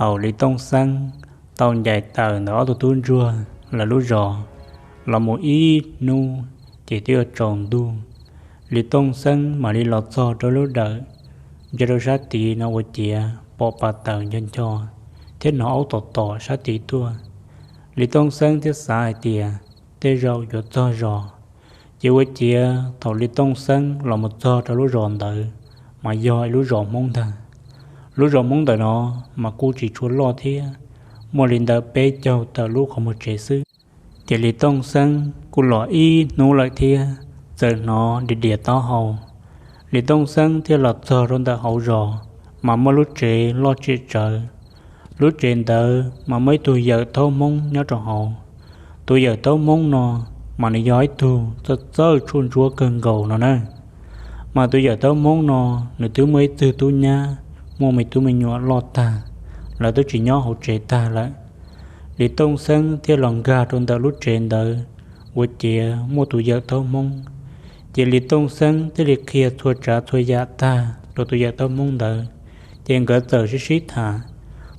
Thaum Lis Tooj Xeeb tau ncaim tawm ntawm ob tug tub ntsuag lawv lub zos los mus ib hnub, ces twb yuav tsaus ntuj. Lis Tooj Xeeb mam li los txog rau lub dawm, ntsia rau sab tid no ua ciav pom pas tawm ncho ncho thiab hnov aub tom tom sab tid tuaj. Lis Tooj Xeeb thiaj xav hais tias tej zaum yuav txog zos. Ces ua ciav thaum Lis Tooj Xeeb los mus txog rau lub zos ntawd, mas yog ib lub zos Hmoob ntag. Lub zos Hmoob ntawm no mas kuj tsis tshua loj thiab, muaj li ntawm peb caug tawm lub qhov muag tsev xwb. Ces Lis Tooj Xeeb kuj los ib hnub lawm thiab txawm hnov diam diam taub hau. Lis Tooj Xeeb thiaj los txog rau ntawm hauv zos, mas muaj lub tsev loj tsiam tsawv. Lub tsev ntawd mas muaj ib tug yawm thaub Hmoob nyob rau hauv. Tus yawm thaub Hmoob no mas nws yog ib tug txawj txawj tshuaj ntsuab kawg nkaus no na. Mas tus yawm thaub Hmoob no nws twb muaj ib tug tub nyab, muaj me tub me nyuam loj tag, lawv twb tsis nyob hauv tsev tag lawm. Lis Tooj Xeeb thiaj los nkag rau ntawm lub tsev ntawd, ua ciav muaj tus yawm thaub Hmoob. Ces Lis Tooj Xeeb thiaj li qhia txhua tsav txhua yam tag rau tus yawm thaub Hmoob ntawd, ces nkawd txawm sib sib tham.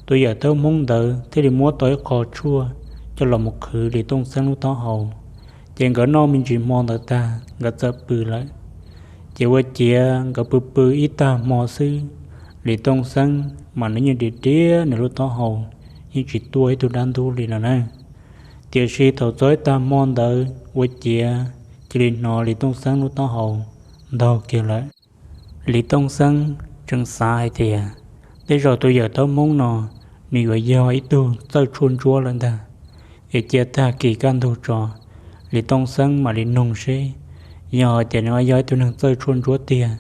Tus yawm thaub Hmoob ntawd thiaj li muab tau ib qho tshuaj coj los mus qhwv Lis Tooj Xeeb lub taub hau. Ces nkawd noj me ntsis hmo ntawd tag, nkawd txawm pw lawm. Ces ua ciav nkawd pw pw ib tag hmo xwb, Lis Tooj Xeeb mas nws yeej diam diam nws lub taub hau, yeej tsis tuaj ib tug dab ntub li no na. Tiam sis thaum txog ib tag hmo ntawd ua ciav cia li hnov Lis Tooj Xeeb lub taub hau ntaug kiag lawm. Lis Tooj Xeeb tseem xav hais tias tej zaum tus yawm thaub Hmoob no nws yuav yog ib tug txawj tshuaj ntsuab lawm ntag, es cia tag kis kaj ntug tso, Lis Tooj Xeeb mam li noog seb, yog hais tias nws yog ib tug neeg txawj tshuaj ntsuab tiag,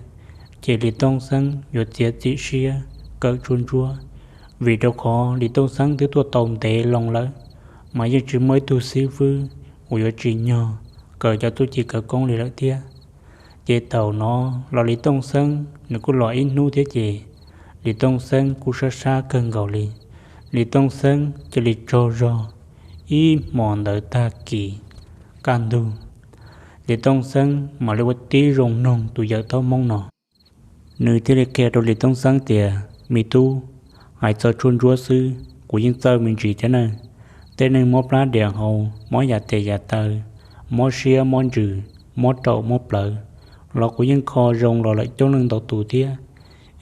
ces Lis Tooj Xeeb yuav txiav txim siab kawm tshuaj ntsuab, vim rau qhov Lis Tooj Xeeb twb tuaj tau ntev loo lawm, mas yeej tsis muaj ib tug xib fwb uas yuav tsim nyog kawm cov txuj ci khawv koob li lawm thiab. Ces thaum no los Lis Tooj Xeeb nws kuj los ib hnub thiab ces Lis Tooj Xeeb kuj sab sab kawg nkaus li. Lis Tooj Xeeb cia li tsaug zog ib hmos ntawd tag kis kaj ntug, Lis Tooj Xeeb mam li ua tib zoo noog tus yawm thaub Hmoob no. Nws thiaj li qhia rau Lis Tooj Xeeb tias, me tub, hais txog tshuaj ntsuab xwb kuv yeej txawj me ntsis thiab na. Tej neeg mob plab dias hau, mob yam tes yam taw, mob siab mob ntsws, mob raum mob plawv los kuv yeej kho zoo los lawm coob leej ntau tus thiab.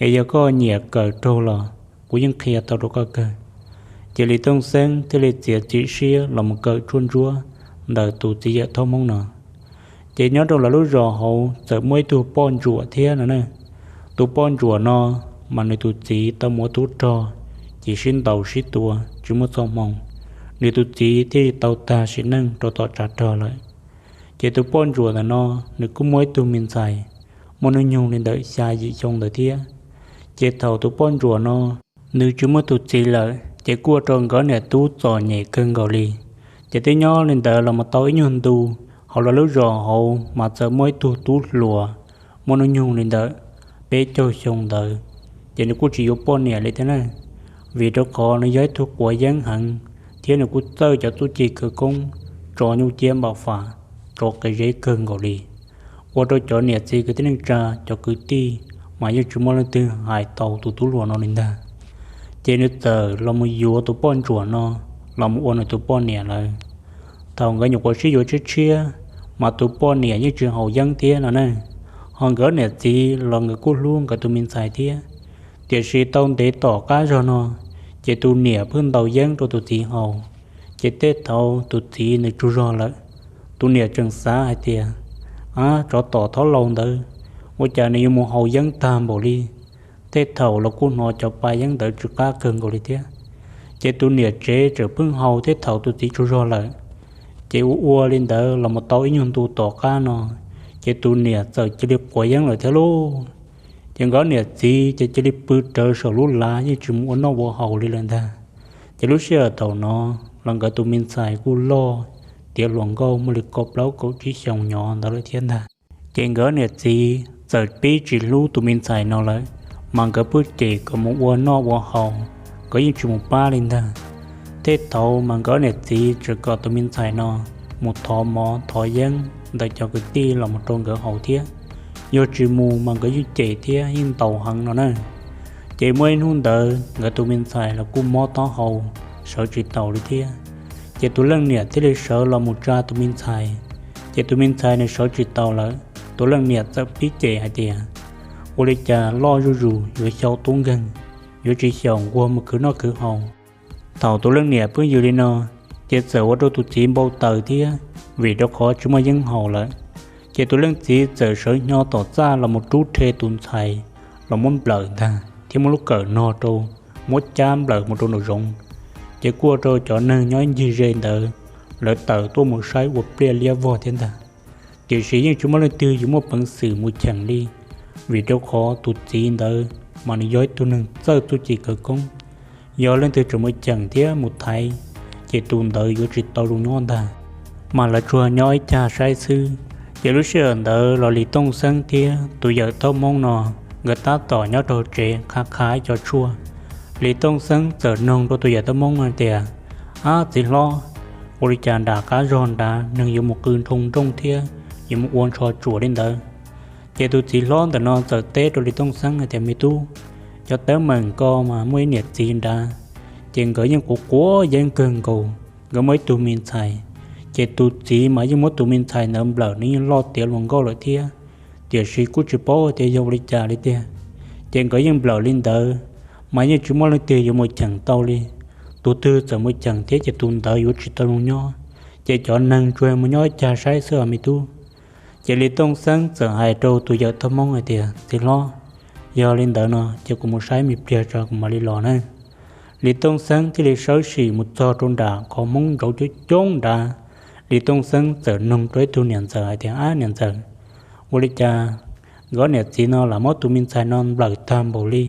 Es yog koj nyiam kawm raug los kuv yeej qhia tau rau koj kawg. Ces Lis Tooj Xeeb thiaj li txiav txim siab los mus kawm tshuaj ntsuab ntawm tus txiv yawm thaub Hmoob no. Ces nyob rau lawv lub zos hauv txawm muaj ib tug poj ntsuam thiab no na. Tus poj ntsuam no mas nws tus txiv tau mus ua tub rog, ces sib ntaus sib tua tsis muaj txoj hmoo, nws tus txiv thiaj li tau tag sim neej rau tom tshav rog lawm. Ces tus poj ntsuam ntawm no nws kuj muaj ib tug me ntxhais muaj hnub nyoog li ntawm xya yim xyoo ntawd thiab. Ces thaum tus poj ntsuam no nws tsis muaj tus txiv lawm ces kuj ua rau nkawd niam tub txom nyem kawg nkaus li. Ces twb nyob li ntawd los mus tau ib nyuag ntu, hauv lawv lub zos hauv mas txawm muaj ib tug tub hluas muaj hnub nyoog li ntawm peb caug xyoo ntawd, ces nws kuj tsis yuav poj niam li thiab na, vim rau qhov nws yog ib tug quav yeeb heev thiab nws kuj txawj cov txuj ci khawv koob tso nyuj ciab npam fas, tso qe zeb kawg nkaus li, ua rau cov niam txiv kwv tij neej tsa cov kwv tij mas yeej tsis muaj leej twg hais tau tus tub hluas no li ntag. Ces nws txawm los mus yuav tus poj ntsuam no los mus ua nws tus poj niam lawm. Thaum nkawd nyuam qhuav sib yuav tshiab tshiab, mas tus poj niam yeej tsis haus yeeb thiab no na. Ho nkawd niam txiv los nkawd kuj hlub nkawd tus me ntxhais thiab. Tiam sis tau ntev tom qab zog no, ces tus niam pheej ntaus yeeb rau tus txiv haus, ces tej thaum tus txiv nws tsaug zog lawm, tus niam tseem xav hais tias, ab, tsov tom thaub laus ntawd, ua cas nws yuav mus haus yeeb tag npaum li. Tej thaum los kuj hnov cov pa yeeb ntawd tsw qab kawg nkaus li thiab. Ces tus niam tsev tseem pheej haus tej thaum tus txiv tsaug zog lawm. Ces ua ua li ntawd los mus tau ib nyuag ntu tom qab no, ces tus niam txawm cia li quav yeeb lawm thiab lauj. Ces nkawd niam txiv ces cia li pw rawv saum lub lav yeej tsis mus ua noj ua haus li lawm ntag. Ces lub sij hawm thaum no los nkawd tus me ntxhais kuj loj tiav hluas nkauj muaj li kaum plaub kaum tsib xyoos nyob ntawd lawm thiab ntag. Ces nkawd niam txiv txawm pib tsis hlub tus me ntxhais no lawm, mas nkawd pheej cem kom mus ua noj ua haus, nkawd yeej tsis mus pab li ntag. Tej thaum mas nkawd niam txiv tseem kom tus me ntxhais no mus thov mov thov yeeb ntawm cov kwv tij los mus rau nkawd haus thiab. Yog tsis mus mas nkawd yeej cem thiab yeej ntaus heev no na. Ces muaj ib hnub ntawd nkawd tus me ntxhais los kuj mob taub hau, sawv tsis taus li thiab. Ces tus leej niam thiaj li sawv los mus tsa tus me ntxhais. Ces tus me ntxhais nws sawv tsis taus lawm, tus leej niam txawm pib cem hais tias, ua li cas loj zuj zus yuav xyaum tub nkeeg, yuav tsis xyaum nquag mus khwv noj khwv haus. Thaum tus leej niam pheej yws li no, ces txawm ua rau tus txiv npau taws thiab, vim rau qhov tsis muaj yeeb haus lawm. Ces tus leej txiv txawm sawv hnyo tom txaj los mus rub rhe tus ntxhais los muab nplawm ntag thiab muab lub kawm nog rau, muab cab nplawm mus rau nraum zoov. Ces kuj ua rau cov neeg nyob ib ncig ze ntawd, lawv tawm tuaj mus saib ua pliaj liab vog thiab ntag. Tiam sis yeej tsis muaj leej twg yuav muaj peev xwm mus cheem li, vim rau qhov tus txiv ntawd mas nws yog ib tug neeg txawj txuj ci khawv koob. Yog leej twg tseem mus cheem thiab mus thaiv, ces tus ntawd yuav tsis tau zoo nyob ntag. Mas lawv tsuas nyob ib cag saib xwb. Ces lub sij hawm ntawd los Lis Tooj Xeeb thiab tus yawm thauj Hmoob no, nkawd tab tom nyob rau tsev qha qha ib co tshuaj. Lis Tooj Xeeb txawm noog rau tus yawm thauj Hmoob hais tias, ab txiv hlob, ua li cas nram qab zog nrad neeg yuav mus qw nroo nrooj thiab yuav mus ua ntsho tsuam li ntawd? Ces tus txiv hlob ntawm no txawm teb rau Lis Tooj Xeeb hais tias, me tub, cov teeb meem ko mas muaj ib niam txiv nrad, ces nkawd yeej quav quav yeeb kawg nkaus. Nkawd muaj ib tug me ntxhais, ces tus txiv mas yeej muab tus me ntxhais ntawd nplawm, nws yeej loj tiav hluas nkauj lawm thiab. Tiam sis kuj tsis paub tias yog ua li cas li tiag, ces nkawd yeej nplawm li ntawd, mas yeej tsis muaj leej twg yuav mus cheem tau li. Tus twg txawm mus cheem thiab ces tus ntawd yuav tsis tau zoo nyob. Ces cov neeg tsuas mus nyob ib cag saib xwb os me tub. Ces Lis Tooj Xeeb txawm hais rau tus yawm thauj Hmoob hais tias, txiv hlob, yog li ntawd no ces kuv mus saib me pliag tso kuv mam li los na. Lis Tooj Xeeb thiaj li sawv tsees mus txog rau nram qhov Hmoob ntsauv coob coob nrad. Lis Tooj Xeeb txawm noog rau ib tug niam ntxawm hais tias, ab niam ntxawm, ua li cas nkawd niam txiv no lam muab tus me ntxhais no nplawm tag npaum li?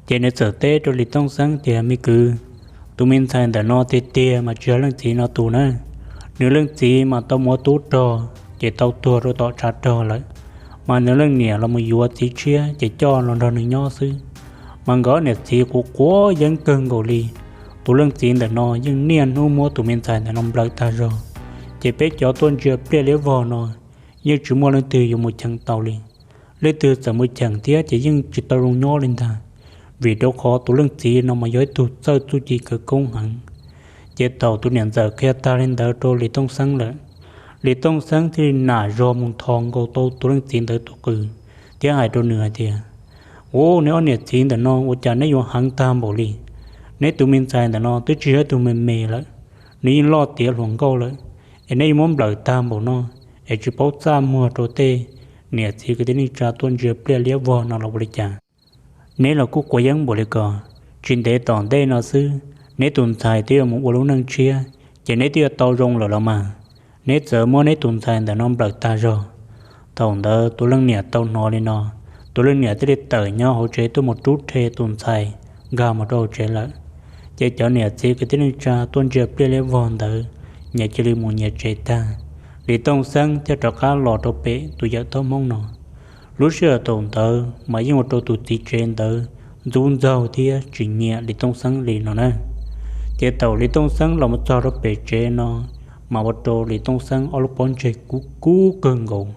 Ces nws txawm teb rau Lis Tooj Xeeb tias, me kwv, tus me ntxhais ntawm no tiag tiag mas tsis yog leej txiv no tus na. Nws leej txiv mas tau mus ua tub rog ces tau tuag rau tom tshav rog lawm. Mas nws leej niam los mus yuav txiv tshiab ces coj los nrog nws nyob xwb. Mas nkawd niam txiv quav quav yeeb kawg nkaus li. Tus leej txiv ntawm no yeej niaj hnub muab tus me ntxhais ntawm no nplawm tag zog. Ces peb cov tuaj ntsia pliaj liab vog no yeej tsis muaj leej twg yuav mus cheem tau li. Leej twg txawm mus cheem thiab ces yeej tsis tau zoo nyob li ntag, vim rau qhov tus leej txiv no mas yog ib tug txawj txuj ci khawv koob heev. Ces thaum tus niam ntxawm qhia tag li ntawd rau Lis Tooj Xeeb lawm, Lis Tooj Xeeb thiaj li nam zog mus nthos nkaus tau tus leej txiv ntawd tus qws thiab hais rau nws hais tias, ua, neb ob niam txiv ntawm no ua cas neb yuav heev tag npaum li? Neb tus me ntxhais ntawm no twb tsis yog ib tug me me lawm, nws yeej loj tiav hluas nkauj lawm, es neb yuav muab nplawm tag npaum no, es tsis paub txaj muag rau tej niam txiv kwv tij neej tsa tuaj ntsia pliaj liab vog no los ua li cas? Neb los kuj quav yeeb npaum li ko, tsis ntev tom ntej no xwb neb tus ntxhais twb yuav mus ua lub neej tshiab, ces neb twb yuav tau zoo lawm los mas. Neb txawm muab neb tus ntxhais ntawm no nplawm tag zog. Thaum ntawd tus leej niam tau hnov li no, tus leej niam thiaj li tawm nyob hauv tsev tuaj mus rub rhe tus ntxhais nkag mus rau hauv tsev lawm. Ces cov niam txiv kwv tij neej tsa tuaj ntsia pliaj liab vog ntawd nyias cia li mus nyias tsev tag, Lis Tooj Xeeb thiaj rov qab los rau pem tus yawm thauj Hmoob no. Lub sij hawm thaum ntawd mas yeej ua rau tus txiv tsev ntawd ntxub ntxaug thiab tsis nyiam Lis Tooj Xeeb li no na. Ces thaum Lis Tooj Xeeb los mus txog rau pem tsev no, mas ua rau Lis Tooj Xeeb ob lub pob ntseg kub kub kawg nkaus.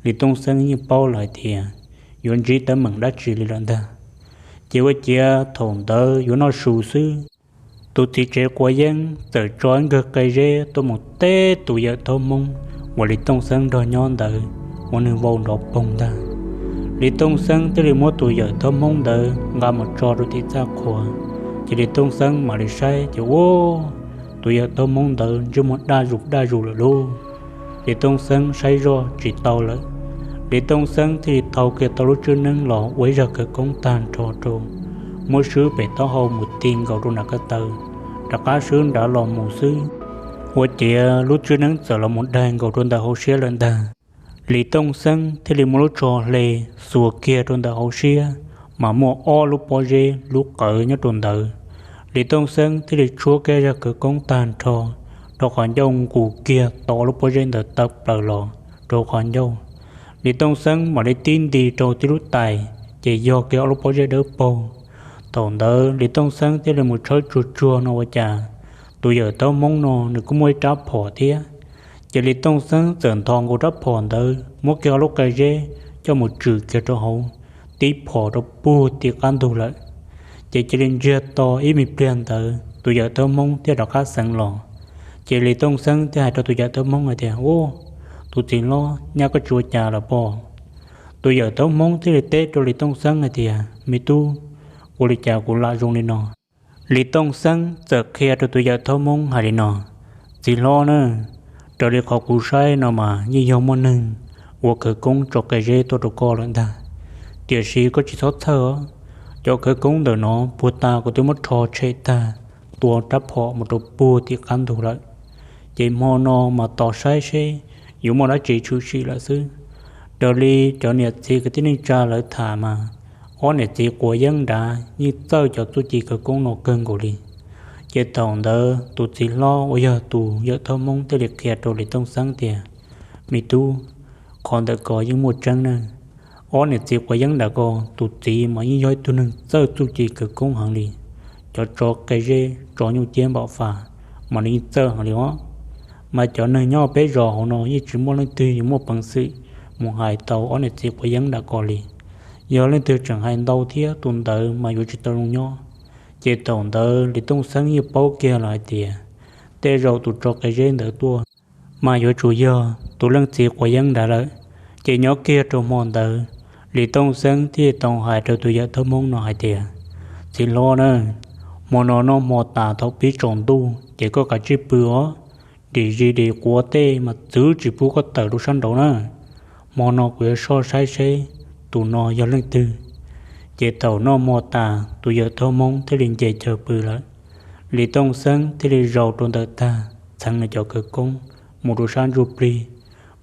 Lis Tooj Xeeb yeej paub lawm hais tias yuav ntsib teeb meem dab tsi li lawm ntag. Ces ua ciav thaum ntawd yuav noj su xwb, tus txiv tsev quav yeeb txawm tso ib nkawg qe zeb tuaj mus teb tus yawm thauj Hmoob uas Lis Tooj Xeeb nrog nyob ntawd ua nws vau nrov poog ntag. Lis Tooj Xeeb thiaj li muab tus yawm thauj Hmoob ntawd nqa mus tso rau tim txaj qhua. Ces Lis Tooj Xeeb mam li saib ces ua, tus yawm thauj Hmoob ntawd ntsej muag daj zus daj zus lawm lauj. Lis Tooj Xeeb saib zoj tsis tau lawm. Lis Tooj Xeeb thiaj li thau kiag tau lub tswb neeb los ua ib zag khawv koob tag nrho rau, muab swb pem taub hau mus ti nkaus rau nram ko taw, rov qab swb nrad los mus xwb. Ua ciav lub tswb neeb txawm los mus daig nkaus rau ntawm hauv siab lawm ntag. Lis Tooj Xeeb thiaj li muab lub tsho hle xuas kiag rau ntawm hauv siab, mas muaj ob lub pob zeb lub qawv nyob rau ntawd. Lis Tooj Xeeb thiaj li tshuab kiag zaj khawv koob tag nrho rau qhov ncauj nqus kiag tau ob lub pob zeb ntawd tawm plaws los rau qhov ncauj. Lis Tooj Xeeb mam li tib nti rau tib lub tais, ces yog kiag ob lub pob zeb dawb paug. Thaum ntawd Lis Tooj Xeeb thiaj li mus tshawb tsuag tsuag no ua cas tus yawm thauj Hmoob no nws kuj muaj ib rab phom thiab. Ces Lis Tooj Xeeb txawm nthos nkaus rab phom ntawd muab kiag ob lub qe zeb coj mus tswm kiag rau hauv, tib phom rau puag tim qab ntug lawm. Ces cia li ntsiag to ib me pliag ntawd tus yawm thawj Hmoob thiaj rov qab xeev los. Ces Lis Tooj Xeeb thiaj hais rau tus yawm thawj Hmoob hais tias, Ub, tus txiv hlob, nyab koj tsis ua cas los pob? Tus yawm thawj Hmoob thiaj li teb rau Lis Tooj Xeeb hais tias, Me tub, ua li cas kuv lam zoo li no? Lis Tooj Xeeb txawm qhia rau tus yawm thawj Hmoob hais li no, Txiv hlob na, raws li qhov kuv saib no mas yeej yog muaj neeg ua khawv koob tso qe zeb tuaj rau koj lawm ntag. Tiam sis koj tsis txhob txhawj os, cov khawv koob ntawm no puag ta kuv twb muab rho tshem tag, tua rab phom mus rau puag tim qab ntug lawm. Ces hmo no mas tos saib seb yuav muaj dab tsi tshwm sim lawm xwb. Raws li cov niam txiv kwv tij neej tsa lawv tham mas, ob niam txiv quav yeeb nrad yeej txawj cov txuj ci khawv koob no kawg nkaus li. Ces thaum ntawd tus txiv hlob uas yog tus yawm thawj Hmoob thiaj li qhia rau Lis Tooj Xeeb tias, Me tub, qhov ntawm ko yeej muaj tseeb na. Ob niam txiv quav yeeb nrad ko, tus txiv mas yeej yog ib tug neeg txawj txuj ci khawv koob heev li. Cov tso qe zeb tso nyuj ciab npam fas mas nws yeej txawj heev li os. Mas cov neeg nyob peb zos hauv no yeej tsis muaj leej twg yuav muaj peev xwm mus hais tau ob niam txiv quav yeeb nrad ko li. Yog leej twg tseem hais ntau thiab tus ntawd mas yuav tsis tau zoo nyob. Ces thaum ntawd Lis Tooj Xeeb yeej paub kiag lawm hais tias, tej zaum tus tso qe zeb ntawd tuaj mas yuav tsum yog tus leej txiv quav yeeb nrad lawm. Ces nyob kiag rau hmo ntawd, Lis Tooj Xeeb thiaj tau hais rau tus yawm thawj Hmoob no hais tias, Txiv hlob na, hmo no noj hmo tas thaum pib tsaus ntuj ces koj kav tsij pw os, dim zis dim quav tej mas txwv tsis pub koj tawm rau sab nraud na. Hmo no kuv yuav soj saib seb tus no yog leej twg. Ces thaum noj hmo tas tus yawm thawj Hmoob thiaj li nce chaw pw lawm. Lis Tooj Xeeb thiaj li zaum rau ntawm tag, txheev nws cov khawv koob, mus rau sab ntsuj plig,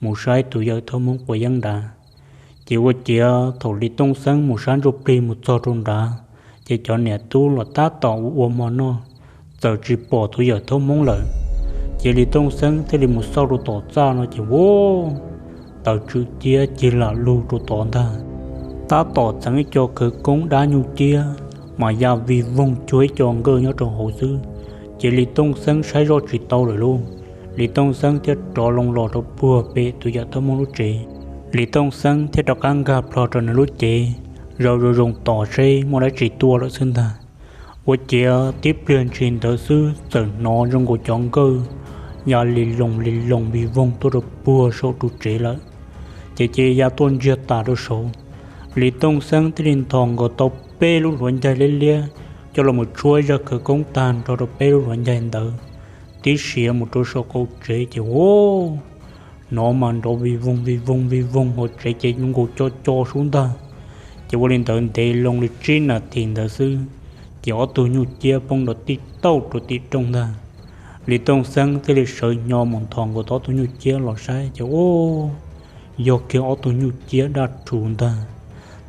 mus saib tus yawm thawj Hmoob quav yeeb nrad. Ces ua ciav thaum Lis Tooj Xeeb mus sab ntsuj plig mus txog rau nrad, ces cov niam tub los tab tom ua ua hmo noj, txawm tsis pom tus yawm thawj Hmoob lawm. Ces Lis Tooj Xeeb thiaj li mus xauj rau tom txaj no ces ua, taws tswm ciab cig lam lug rau tod ntag. Tab tom txheev ib co khawv koob dab nyuj ciab, mas ya vij voog cuag ib co nkawj nyob rau hauv xwb. Ces Lis Tooj Xeeb saib zoj tsis tau lawm lauj. Lis Tooj Xeeb thiaj rov loo los rau puag pem tus yawm thawj Hmoob lub tsev. Lis Tooj Xeeb thiaj rov qab nkag plho rau nws lub cev, zaum zoo zoo tos seb muaj dab tsi tuaj lawm xwb ntag. Ua ciav tib pliag ntshis ntawd xwb txawm hnov zoo nkaus cov nkawj ya li loos li loos vij voog tuaj rau puag saum ru tsev lawm. Ces cia ya tuaj ntsiag tas rau saud. Lis Tooj Xeeb thiaj li nthos nkaus tau peb lub hluav ncaig liab liab coj los mus tshuab zaj khawv koob tag nrho rau peb lub hluav ncaig ntawd, tib siav mus rau saum qaum tsev ces ua, hnov mas nrov vij voog vij voog vij voog hauv tsev ces nkaus co co sub ntag. Ces ua li ntawd ntev loo li tsib nas this ntawd xwb, ces ob tug nyuj ciab poob nrov tij tauj rau tim rooj ntag. Lis Tooj Xeeb thiaj li sawv nyo mus nthos nkaus tau ob tug nyuj ciab los saib ces ua, yog kiag ob tug nyuj ciab daj rhuv ntag.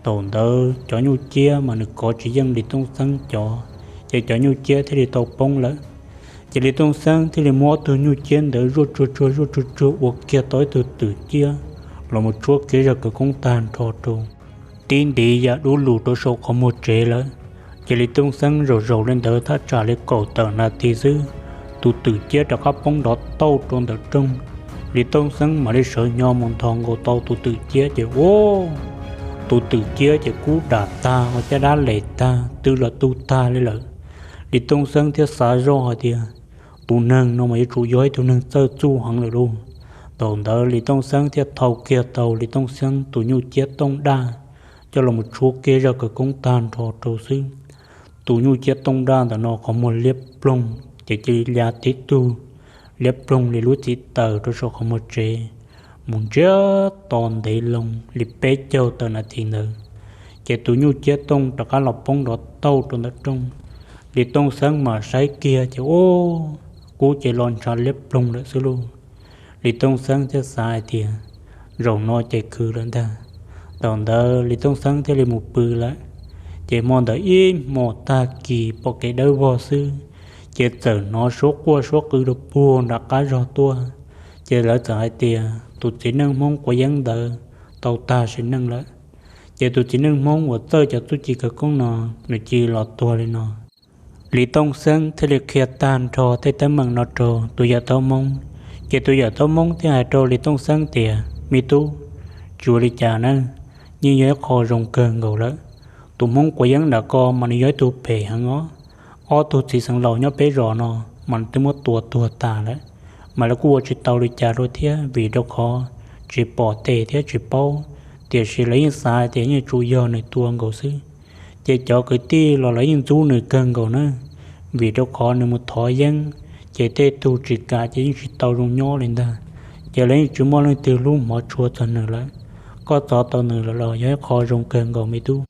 Thaum ntawd cov nyuj ciab mas nws kov tsis yeej Lis Tooj Xeeb cov, ces cov nyuj ciab thiaj li tau poob lawm. Ces Lis Tooj Xeeb thiaj li muab ob tug nyuj ciab ntawd zuaj tsuag tsuag zuaj tsuag tsuag ua kiag tau ib tug twm ciab los mus tshuab kiag zaj khawv koob tag nrho rau, tib ntiv yam dub lug rau saum qhov muag tsev lawm. Ces Lis Tooj Xeeb zaum zaum li ntawd thaj tsam li kaum tawm nas this xwb, tus twm ciab rov qab poob nrov tauj rau ntawm rooj. Lis Tooj Xeeb mam li sawv nyo mus nthos nkaus tau tus twm ciab ces ua, tus twm ciab ces kub dam tag ua caj dab les tag tw los tu tag li lawm. Lis Tooj Xeeb thiaj xav zoj hais tias, tus neeg no mas yuav tsum yog ib tug neeg txawj txuj heev lawm lauj. Thaum ntawd Lis Tooj Xeeb thiaj thau kiag tau Lis Tooj Xeeb tus nyuj ciab tooj daj coj los mus tshuab kiag zaj khawv koob tag nrho rau xwb. Tus nyuj ciab tooj daj ntawm no qhov muag liab ploog ces cia li ya tib tug liab ploog li lub txim taws rau saum qhov muag tsev, mus ntsiag to ntev loo li peb caug tawm nas this ntawd, ces tus nyuj ciab tooj rov qab los poob nrov tauj rau ntawm rooj. Lis Tooj Xeeb mam saib kiag ces ua, kub ces los ntshav liab ploog lawm xwb lauj. Lis Tooj Xeeb thiaj xav hais tias, zaum no ces khwv lawm ntag. Thaum ntawd Lis Tooj Xeeb thiaj li mus pw lawm. Ces hmo ntawd ib hmos tag kis pom kev dawb vog xwb, ces txawm hnov suab quaj suab qw rau puag nram qab zog tuaj. Ces lawv txawm hais tias tus txiv neej Hmoob quav yeeb ntawd tau tag sim neej lawm. Ces tus txiv neej Hmoob uas txawj cov txuj ci khawv koob no, nws cia li los tuag li no. Lis Tooj Xeeb thiaj li qhia tag nrho tej teeb meem no rau tus yawm thawj Hmoob. Ces tus yawm thawj Hmoob thiaj hais rau Lis Tooj Xeeb tias, me tub, tsis ua li cas na, yeej yog ib qho zoo kawg nkaus lawm. Tus Hmoob quav yeeb nram ko mas nws yog ib tug phem heev os. Ob tug txiv xeev laus nyob peb zos no mas nws twb muab tua tuag tas lawm, mas lawv kuj ua tsis tau li cas dua thiab, vim rau qhov tsis pom tes thiab tsis paub, tiam sis lawv yeej xav tias yeej tsuas yog nws tua nkaus xwb. Ces cov kwv tij los lawv yeej ntxub nws kawg nkaus na, vim rau qhov nws mus thov yeeb, ces tej tug tsis kam ces yeej tsis tau zoo nyob li ntag. Ces lawv yeej tsis muaj leej twg hlub hmov tshua txog nws lawm. Koj txov tau nws lawm los yog ib qho zoo kawg nkaus me tub.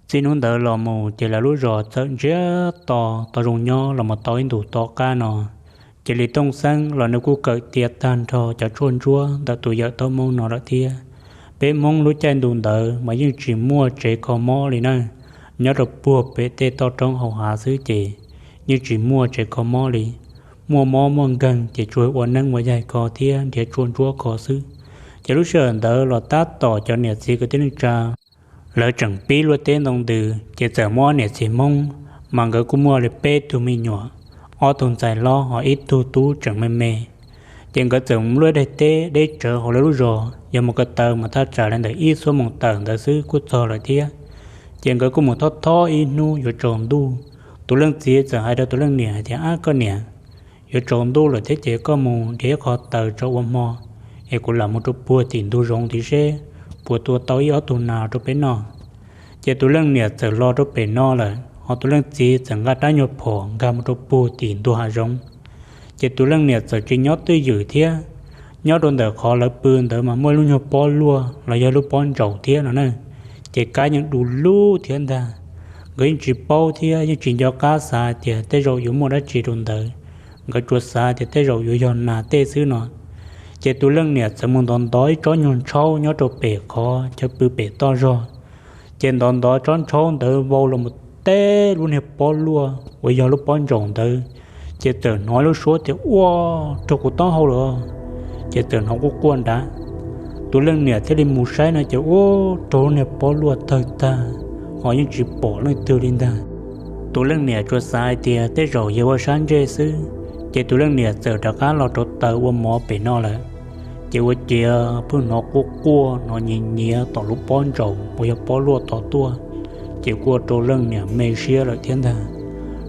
Txij hnub ntawd los mus ces lawv lub zos txawm ntsiag to, tau zoo nyob los mus tau ib ntus tom qab no. Ces Lis Tooj Xeeb los nws kuj kawm tiav tag nrho cov tshuaj ntsuab ntawm tus yawm tau Hmoob no lawm thiab. Peb Hmoob lub caij ntu ntawd mas yeej tsis muaj tsev kho mob li na, nyob rau puag pem tej toj roob hauv hav xwb ces yeej tsis muaj tsev kho mob li. Muaj mob muaj nkeeg ces tsuas ua neeb ua yaig kho thiab nrhiav tshuaj ntsuab kho xwb. Ces lub sij hawm ntawd los tab tom cov niam txiv kwv tij neej tsa lawv tseem pib luaj teb ntoo ntws, ces txawm muaj ob niam txiv Hmoob, mas nkawd kuj muaj li peb tug me nyuam, ob tug ntxhais hlob ho ib tug tub tseem me me. Ces nkawd txawm mus luaj daim teb deb tsawv hauv lawv lub zos, yog mus ko taw mas thaj tsam li ntawm ib xuab moos tawm ntawd xwb kuj txog lawm thiab. Ces nkawd kuj mus thob thob ib hnub yuav tsaus ntuj, tus leej txiv txawm hais rau tus leej niam hais tias, Ab koj niam, yuav tsaus ntuj lawm thiab ces koj mus nrhiav ib qho taws tso ua hmo, es kuv lam mus rau puag tim ntug zoov tid seb puas tua tau ib ob tug nas rau peb noj. Ces tus leej niam txawm los rau pem no lawm, ho tus leej txiv txawm nqa rab nyuag phom nkag mus rau puag tim ntug hav zoov. Ces tus leej niam txawm tsis nyob twj ywm thiab, nyob rau ntawm qhov lawv pw ntawd mas muaj lub nyuag pob luaj los yog lub pob ntsaum thiab no na, ces kab yeej du lug thiab ntag. Nkawd yeej tsis paub thiab yeej tsis nco qab xav tias tej zaum yuav muaj dab tsi rau ntawd, nkawd tsuas xav tias tej zaum yuav yog nas tej xwb no. Ces tus leej niam txawm mus ntov ntov ib tsob nyuag ntshaub nyob rau pem qhov chaw pw pem toj zog, ces ntov ntov tsob ntshaub ntawd vau los mus teb lub niag pob luaj uas yog lub pob ntsaum ntawd, ces txawm hnov lub suab tias, Ua, raug kuv taub hau lawm! Ces txawm hnov quaj quaj nrad. Tus leej niam thiaj li mus saib no ces ua rau lub niag pob luaj tawg tag, ho yeej tsis pom leej twg li ntag. Tus leej niam tsuas xav hais tias tej zaum yog ua sab ntsej xwb, ces tus leej niam txawm rov qab los rau taws ua mov pem no lawm. Ces ua ciav pheej hnov quaj quaj hnov nyiav nyiav tom lub pob ntsaum uas yog pob luaj tod tuaj, ces kuj ua rau leej niam me siab lawm thiab ntag.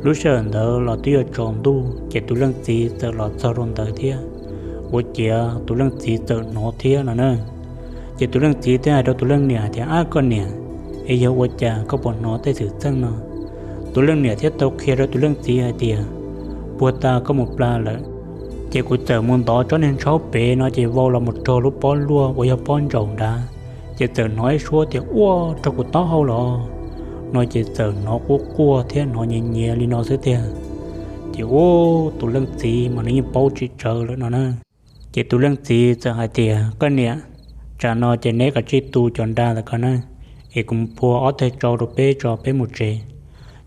Lub sij hawm ntawd los twb yuav tsaus ntuj ces tus leej txiv txawm los txog rau ntawd thiab, ua ciav tus leej txiv txawm hnov thiab no na. Ces tus leej txiv thiaj hais rau tus leej niam hais tias, Ab koj niam, es yog ua cas koj puas hnov tej xwm txheej no? Tus leej niam thiaj tau qhia rau tus leej txiv hais tias, Puag ta koj mus pla lawm, ces kuv txawm mus ntov tsob niag ntshaub pem no ces vau los mus raug lub pob luaj uas yog pob ntsaum nrad, ces txawm hnov ib suab tias, Ua, raug kuv taub hau lawm! No ces txawm hnov quaj quaj thiab hnov nyiav nyiav li no xwb tiag. Ces ua tus leej txiv mas nws yeej paub tsis tsawg lawm no na. Ces tus leej txiv txawm hais tias, Koj niam, tsam no ces neb kav tsij tu cov nra ntawd ko na, es kuv mus phua ob teg tsau rau peb tso peb mus tsev.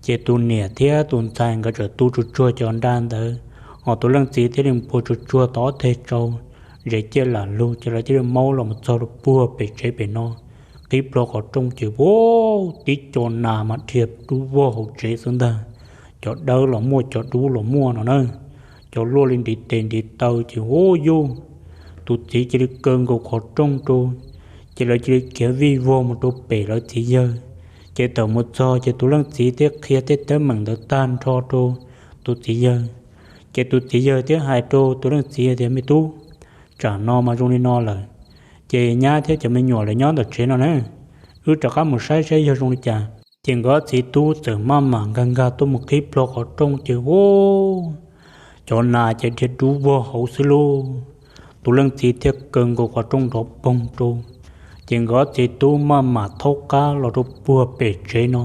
Ces tus niam thiab tus ntxhais nkawd txawm tu tsuag tsuag cov nra ntawd, ho tus leej txiv thiaj li mus phua tsuag tsuag tau ob teg tsau, zes ciaj lam lug ces lawv thiaj li maub los mus txog rau puag pem tsev pem no. Qhib plho qhov rooj ces ua tib co nas mas dhia dub vog hauv tsev xwb ntag. Cov dawb los muaj cov dub los muaj no na, cov luaj li ntiv tes ntiv taw ces ua yuj, tus txiv cia li kaw nkaus qhov rooj rau, ces lawv cia li khiav vij vog mus rau pem lawv txiv yawg. Ces tawm mus txog ces tus leej txiv thiaj qhia tej teeb meem ntawd tag nrho rau tus txiv yawg. Ces tus txiv yawg thiaj hais rau tus leej txiv tias, Me tub, tsam no mas zoo li no lawm, ces nyab thiab cov me nyuam lawv nyob ntawm tsev no na, wb rov qab mus saib saib yog zoo li cas. Ces nkawd txiv tub txawm maj mam nkag nkag tuaj mus qhib plho qhov rooj ces ua cov nas ces dhia dub vog hauv xwb lauj. Tus leej txiv thiaj kaw nkaus qhov rooj nrov poog rau, ces nkawd txiv tub maj mam thaub qab los rau puag pem tsev no.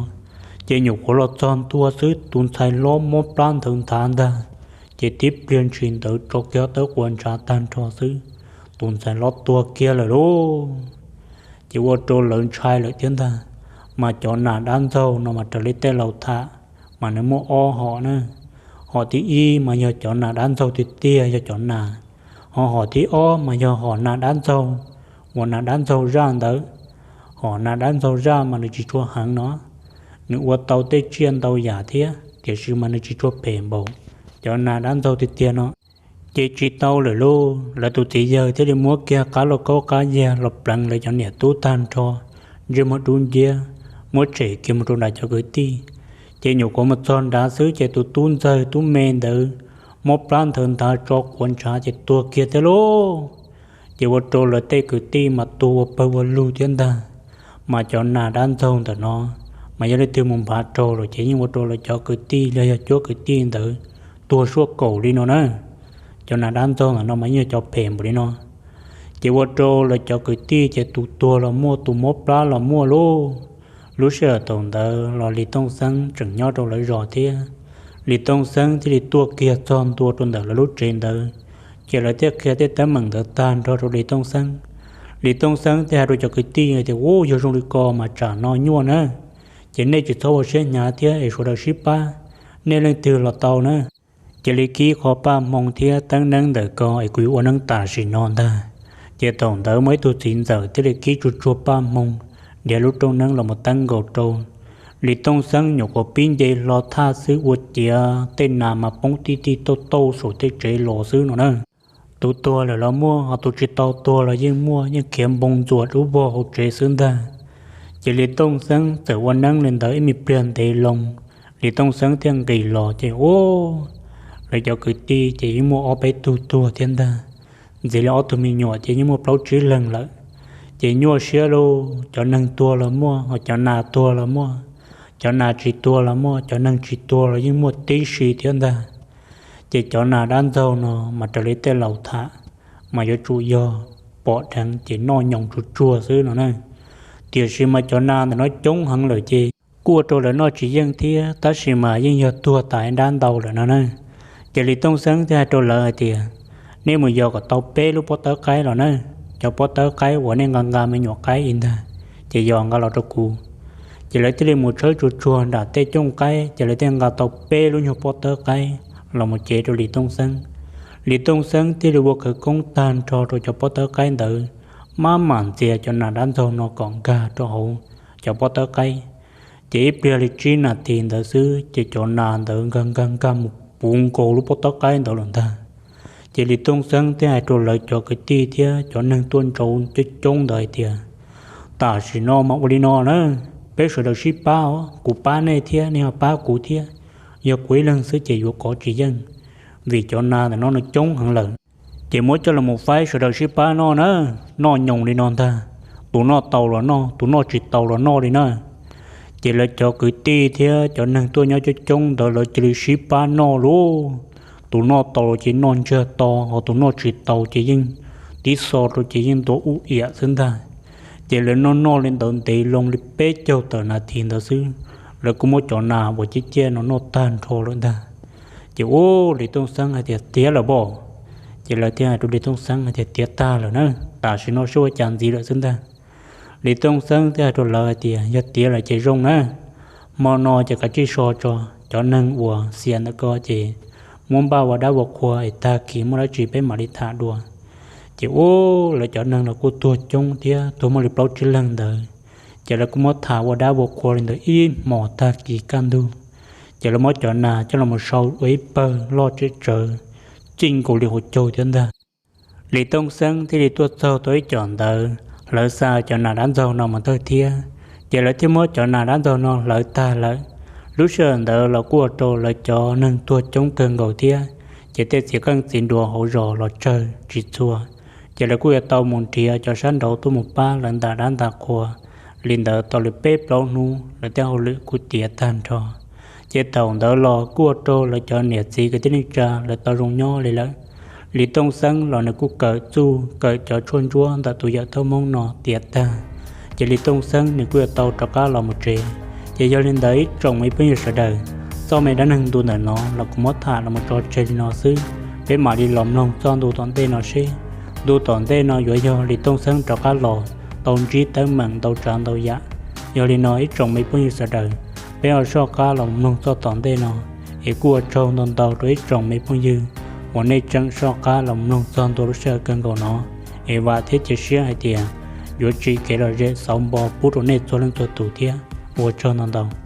Ces nyuam qhuav los txog ntua xwb tus ntxhais hlob mob plab nthawv nthav ntag, ces tib pliag ntshis ntawd tso kiag tawb quas ntshav tag nrho xwb, tus ntxhais hlob tuag kiag lawm lauj. Ces ua rau lawv ntshai lawm thiab ntag, mas cov nas dab ntxaug no mas raws li tej laus tham, mas nws muaj ob hom na. Hom thib ib mas yog cov nas dab ntxaug tiag tiag yog cov nas, ho hom thib ob mas yog hom nas dab ntxaug, uas nas dab ntxaug zaj ntawd. Hom nas dab ntxaug zaj mas nws tsis tshua heev no, nws ua tau tej tsiaj ntau yam thiab tiam sis mas nws tsis tshua phem npaum cov nas dab ntxaug tiag tiag no. Ces tsis tau lawm lauj, lawv tus txiv yawg thiaj li muab kiag qab lauj kaub qab yag los pleev lawv cov niam tub tag nrho, ntsej muag dub nciab, muab tshem kiag mus rau nram cov kwv tij. Ces nyuam qhuav mus txog nrad xwb ces tus tub ntxawg tub me ntawd mob plab nthawv nthav tso quav ntshav ces tuag kiag thiab lauj. Ces ua rau lawv tej kwv tij mas tuag ua pawg ua lug thiab ntag. Mas cov nas dab ntxaug ntawm no mas yog leej twg mus npaj raug lawm ces yeej ua rau lawv cov kwv tij los yog cuab kwv tij ntawd tuag suaj kaum li no na. Cov nas dab ntxaug ntawm no mas yeej yog cov phem npaum li no. Ces ua rau lawv cov kwv tij ces tus tuag los muaj, tus mob plab los muaj lauj. Lub sij hawm thaum ntawd los Lis Tooj Xeeb tseem nyob rau lawv zos thiab. Lis Tooj Xeeb thiaj li tuaj kiag txog ntua rau ntawm lawv lub tsev ntawd, ces lawv thiaj qhia tej teeb meem ntawd tag nrho rau Lis Tooj Xeeb. Lis Tooj Xeeb thiaj hais rau cov kwv tij tias, Ub, yog zoo li ko mas tsam no nyuaj na, ces nej tsis txhob ua siab hnyav thiab es sawv daws sib pab, nej leej twg los tau na. Cia li kib qho paj hmoo thiab teeb neeb ntawm ko es kuv yuav ua neeb tam sim no ntag. Ces thaum ntawd muaj ib tug txiv ntxawm thiaj li kib tsuag tsuag paj hmoo, nrhiav lub rooj neeb los mus teeb nkaus rau. Lis Tooj Xeeb nyuam qhuav pib nce hlo thaj xwb ua ciav tej nas mas poob tij tij tauj tauj saum tej tsev los xwb no na. Tus tuag lawm los muaj, ho tus tsis tau tuag los yeej muaj, yeej khiav npoo ntxuas dub vog hauv tsev xwb ntag. Ces Lis Tooj Xeeb txawm ua neeb li ntawd ib me pliag ntev loo, Lis Tooj Xeeb thiaj nqis los ces, ub, lawv cov kwv tij ces yeej muaj ob peb tug tuag thiab ntag. Ntxiv li ob tug me nyuam ces yeej muaj plaub tsib leeg lawm. Ces nyuaj siab lauj, cov neeg tuag los muaj, ho cov nas tuag los muaj, cov nas tsis tuag los muaj, cov neeg tsis tuag los yeej muaj tib si thiab ntag. Ces cov nas dab ntxaug no mas raws li tej laus tham mas yuav tsum yog pom dheev ces noj nyoos tsuag tsuag xwb no na. Tiam sis mas cov nas ntawm no coob heev lawm ces kuj ua rau lawv noj tsis yeej thiab, tab sis mas yeej yog tuag tas ib nrab ntau lawm no na. Ces Lis Tooj Xeeb thiaj hais rau lawv hais tias, nej mus yos kom tau peb lub pob tawb qaib los na, cov pob tawb qaib uas nej nqa nqa me nyuam qaib ib ntag, ces yos nqa los rau kuv. Ces lawv thiaj li mus tshawb tsuag tsuag nram tej cooj qaib, ces lawv thiaj nqa tau peb lub nyuag pob tawb qaib los mus cev rau Lis Tooj Xeeb. Lis Tooj Xeeb thiaj li ua khawv koob tag nrho rau cov pob tawb qaib ntawd, maj mam ntxias cov nas dab ntxaug no kom nkag rau hauv cov pob tawb qaib. Ces ib pliag li tsib nas this ntawd xwb ces cov nas ntawd nkag nkag nkag mus puv nkaus lub pob tawb qaib ntawd lawm ntag. Ces Lis Tooj Xeeb thiaj hais rau lawv cov kwv tij thiab cov neeg tuaj ntsauv coob coob ntawd hais tias, tam sim no mas ua li no na, peb sawv daws sib pab os, kuv pab nej thiab nej ho pab kuv thiab. Yog kuv ib leeg xwb ces yuav kov tsis yeej, vim cov nas ntawm no nws coob heev lawm. Ces muab coj los faib sawv daws sib pab noj na, noj nyoos li no ntag, tus noj tau los noj, tus noj tsis tau los noj li na. Ces lawv cov kwv tij thiab cov neeg tuaj nyob coob coob ntawd lawv cia li sib pab noj lauj. Tus noj tau ces noj ntsiag to, ho tus noj tsis tau ces yeej tib so rau ces yeej ntuav ub iam xwb ntag. Ces lawv noj noj li ntawd ntev loo li peb caug tawm nas this ntawd xwb, lawv kuj muab cov nas uas ciaj ciaj no noj tag nrho lawm ntag. Ces ub, Lis Tooj Xeeb hais tias, tiav lawm pom. Ces lawv thiaj hais rau Lis Tooj Xeeb hais tias, tiav tag lawm na, tam sim no sib ua cas ntxiv lawm xwb ntag. Lis Tooj Xeeb thiaj hais rau lawv hais tias, yog tiav lawm ces zoo na, hmo no ces kav tsij so tso, cov neeg uas xiam ntawm ko ces muab npaj ua dab ua qhua es tag kis muaj dab tsi peb mam li tham dua. Ces ub, lawv cov neeg los kuj tuag coob thiab, tuag muaj li plaub tsib leeg ntawd, ces lawv kuj muab tham ua dab ua qhua li ntawd ib hmos tag kis kaj ntug. Ces lawv muab cov nas coj los sau ua ib pawg loj tsem tsawv, txij nkaus li hauv caug thiab ntag. Lis Tooj Xeeb thiaj li tuaj txaug tau ib co ntawv hlawv xa cov nas dab ntxaug no mus tawg thiab. Ces lawv thiaj muab cov nas dab ntxaug no hlawv tag lawm. Lub sij hawm ntawd los kuj ua rau lawv cov neeg tuag coob kawg nkaus thiab. Ces tej txiv qeej txiv nruas hauv zos los tsawg tsis txhua, ces lawv kuj yuav tau mus nrhiav cov sab nraud tuaj mus pab lawv ntam dab ntam qhua. Li ntawd tau li peb plaub hnub lawv tej hauj lwm kuj tiav tag nrho. Ces thaum ntawd los kuj ua rau lawv cov niam txiv kwv tij neej tsa lawv tau zoo nyob li lawm. Lis Tooj Xeeb los nws kuj kawm txuj kawm cov tshuaj ntsuab ntawm tus yawm thauj Hmoob no tiav tag, ces Lis Tooj Xeeb nws kuj yuav tau rov qab los mus tsev. Ces yog li ntawd ib tsoom me phooj ywg sawv daws, txoj me dab neeg ntu ntawm no los kuv muab tham los mus tso tseg li no xwb, peb mam li los mloog txoj ntu tom ntej no seb ntu tom ntej no yuav yog Lis Tooj Xeeb rov qab los tau ntsib teeb meem ntau tsav ntau yam. Yog li no ib tsoom me phooj ywg sawv daws, peb ho soj qab los mloog txoj tom ntej no. Es kuj ua tsaug ntau ntau rau ib tsoom me phooj ywg uas nej tseem soj qab los mloog txog ntua lub sij hawm kawg nkaus no. Es vam thiab cia siab hais tias yuav tsim kev lom zem xauv npo pub rau nej txhua leej txhua tus thiab. Ua tsaug ntau ntau.